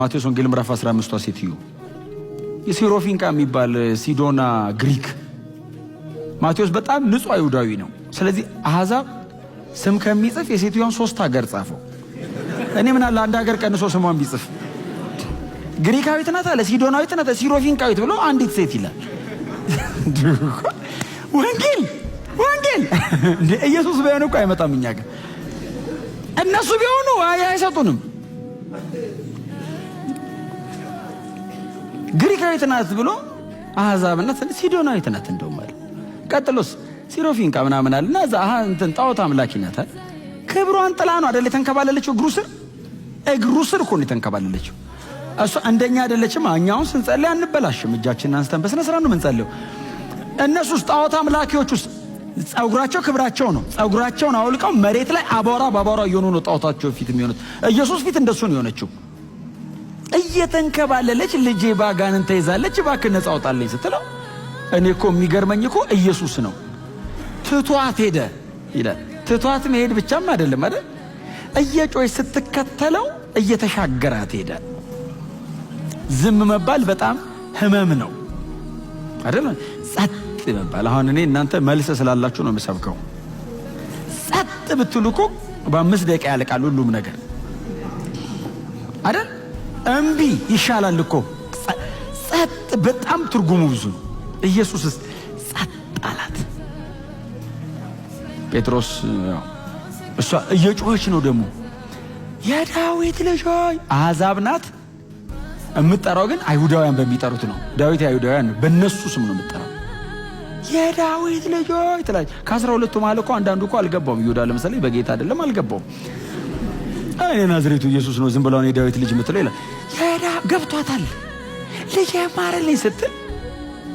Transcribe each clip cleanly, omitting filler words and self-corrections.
ማቴዎስ ወንጌል ምዕራፍ 15ቷ ሴትዮ የሲሮፊንቃ የሚባል ሲዶና ግሪክ። ማቴዎስ በጣም ንጹሕ አይሁዳዊ ነው። ስለዚህ አሕዛብ ስም ከሚጽፍ የሴትዮዋን 3 ሀገር ጻፈው። እኔ ምን አለ አንድ ሀገር ቀንሶ ስሟን ቢጽፍ። ግሪካዊት ናት አለ፣ ሲዶናዊት ናት፣ ሲሮፊንቃዊት ብሎ አንዲት ሴት ይላል። ወንጌል ወንጌል እንደ ኢየሱስ ቢሆን እኮ አይመጣም እኛ ጋር። እነሱ ቢሆኑ አይሰጡንም። ግሪካዊት ናት ብሎ አሕዛብ ናት፣ ሲዶናዊት ናት እንደውም አለ። ቀጥሎስ ሲሮፊንቃ ምናምን አለና እዛ እንትን ጣዖት አምላኪ ናት አለ። ክብሯን ጥላ ነው አይደል የተንከባለለችው? እግሩ ስር እግሩ ስር እኮ ነው የተንከባለለችው። እሷ እንደኛ አይደለችም። እኛውን ስንጸልይ አንበላሽም። እጃችንን አንስተን በስነ ስርዓት ነው የምንጸልየው። እነሱስ ጣዖት አምላኪዎች ውስጥ ጸጉራቸው ክብራቸው ነው። ጸጉራቸውን አውልቀው መሬት ላይ አቧራ በአቧራ እየሆኑ ነው ጣዖታቸው ፊት የሚሆኑት። ኢየሱስ ፊት እንደሱ ነው የሆነችው። እየተንከባለለች ልጄ ባጋንን ተይዛለች እባክህ ነፃ አውጣልኝ ስትለው እኔ እኮ የሚገርመኝ እኮ ኢየሱስ ነው ትቷት ሄደ ይላል። ትቷት መሄድ ብቻም አይደለም አይደል፣ እየጮች ስትከተለው እየተሻገራት ሄደ። ዝም መባል በጣም ህመም ነው አይደል? ጸጥ መባል። አሁን እኔ እናንተ መልስ ስላላችሁ ነው የምሰብከው። ጸጥ ብትሉ እኮ በ5 ደቂቃ ያልቃል ሁሉም ነገር አይደል? እምቢ ይሻላል እኮ ጸጥ። በጣም ትርጉሙ ብዙ ነው። ኢየሱስስ ጸጥ አላት። ጴጥሮስ እሷ እየጮኸች ነው ደግሞ የዳዊት ልጅ ሆይ። አሕዛብ ናት የምጠራው፣ ግን አይሁዳውያን በሚጠሩት ነው። ዳዊት አይሁዳውያን ነው፣ በእነሱ ስም ነው የምጠራው። የዳዊት ልጅ ሆይ ትላለች። ከ12ቱ መሀል እኮ አንዳንዱ እኮ አልገባውም። ይሁዳ ለምሳሌ በጌታ አይደለም አልገባውም። እኔ ናዝሬቱ ኢየሱስ ነው ዝም ብለው የዳዊት ልጅ የምትለው ይላል። ገብቷታል። ልጄ ማርልኝ ስትል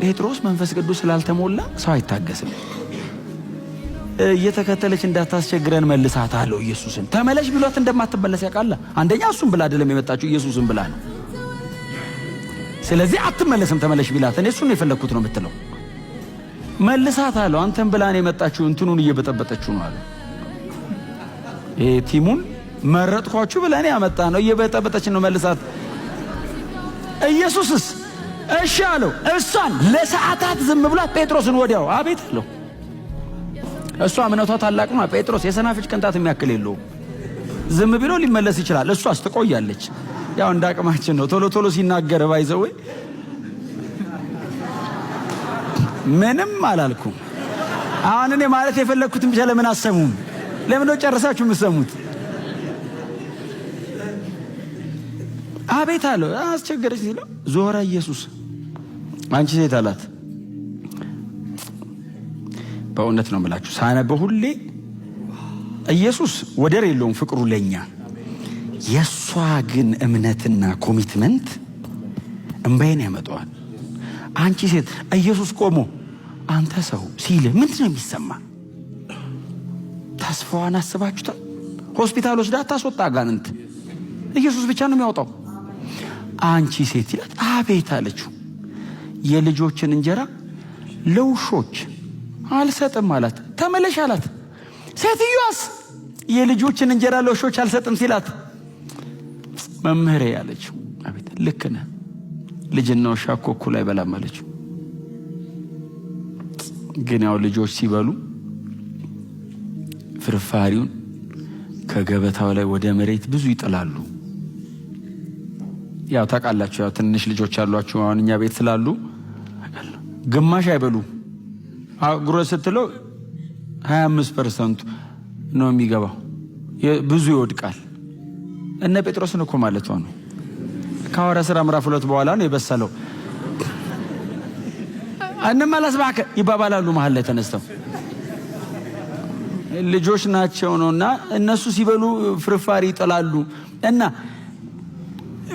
ጴጥሮስ መንፈስ ቅዱስ ስላልተሞላ ሰው አይታገስም። እየተከተለች እንዳታስቸግረን መልሳት አለው ኢየሱስን። ተመለሽ ቢሏት እንደማትመለስ ያውቃል። አንደኛ እሱን ብላ አይደለም የመጣችው ኢየሱስን ብላ ነው። ስለዚህ አትመለስም ተመለሽ ቢላት እኔ እሱን የፈለግኩት ነው የምትለው። መልሳት አለው። አንተን ብላ ነው የመጣችው፣ እንትኑን እየበጠበጠችው ነው አለው። ይሄ ቲሙን መረጥኳችሁ ብላ እኔ ያመጣ ነው እየበጠበጠች ነው፣ መልሳት። ኢየሱስስ እሺ አለው። እሷን ለሰዓታት ዝም ብሏት ጴጥሮስን ወዲያው አቤት አለው። እሷ እምነቷ ታላቅ ነው። ጴጥሮስ የሰናፍጭ ቅንጣት የሚያክል የለውም። ዝም ብሎ ሊመለስ ይችላል። እሷስ ትቆያለች። ያው እንደ አቅማችን ነው። ቶሎ ቶሎ ሲናገር ባይዘው ምንም አላልኩም። አሁን እኔ ማለት የፈለግኩትን ብቻ ለምን አሰሙም? ለምን ነው ጨርሳችሁ የምትሰሙት? አቤት አለው። አስቸገረች ሲለው ዞረ ኢየሱስ። አንቺ ሴት አላት። በእውነት ነው የምላችሁ ሳነበው ሁሌ ኢየሱስ ወደር የለውም ፍቅሩ ለኛ። የሷ ግን እምነትና commitment እምባዬን ያመጣዋል። አንቺ ሴት ኢየሱስ ቆሞ አንተ ሰው ሲል ምንድን ነው የሚሰማ? ተስፋዋን አስባችሁታል? ሆስፒታል ወስዳ አታስወጣ አጋንንት፣ ኢየሱስ ብቻ ነው የሚያወጣው። አንቺ ሴት ይላት። አቤት አለችው። የልጆችን እንጀራ ለውሾች አልሰጥም አላት። ተመለሽ አላት። ሴትዮዋስ የልጆችን እንጀራ ለውሾች አልሰጥም ሲላት መምህሬ አለችው። አቤት ልክ ነህ፣ ልጅና ውሻ እኮ እኩል አይበላም አለችው። ግን ያው ልጆች ሲበሉ ፍርፋሪውን ከገበታው ላይ ወደ መሬት ብዙ ይጥላሉ። ያው ታውቃላችሁ፣ ያው ትንሽ ልጆች ያሏችሁ አሁን እኛ ቤት ስላሉ ግማሽ አይበሉ። ጉረስ ስትለው 25% ነው የሚገባው፣ ብዙ ይወድቃል። እነ ጴጥሮስን እኮ ማለቷ ነው። ከሐዋርያት ሥራ ምዕራፍ 2 በኋላ ነው የበሰለው። እንመለስ እባክህ ይባባላሉ መሀል ላይ ተነስተው ልጆች ናቸው ነውና እነሱ ሲበሉ ፍርፋሪ ይጥላሉ። እና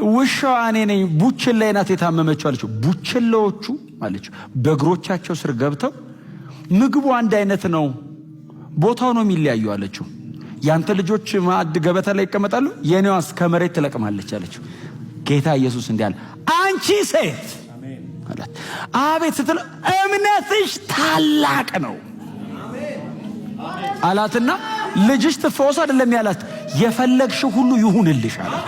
ውሻዋ እኔ ነኝ ቡችላ ናት የታመመችው አለችው። ቡችላዎቹ አለችው በእግሮቻቸው ስር ገብተው ምግቡ አንድ አይነት ነው፣ ቦታው ነው የሚለያዩ አለችው። ያንተ ልጆች ማዕድ ገበታ ላይ ይቀመጣሉ፣ የኔዋስ ከመሬት ትለቅማለች አለችው። ጌታ ኢየሱስ እንዲህ አለ፣ አንቺ ሴት አላት። አቤት ስትለው እምነትሽ ታላቅ ነው አላትና ልጅሽ ትፈወስ አይደለም ያላት፣ የፈለግሽው ሁሉ ይሁንልሽ አላት።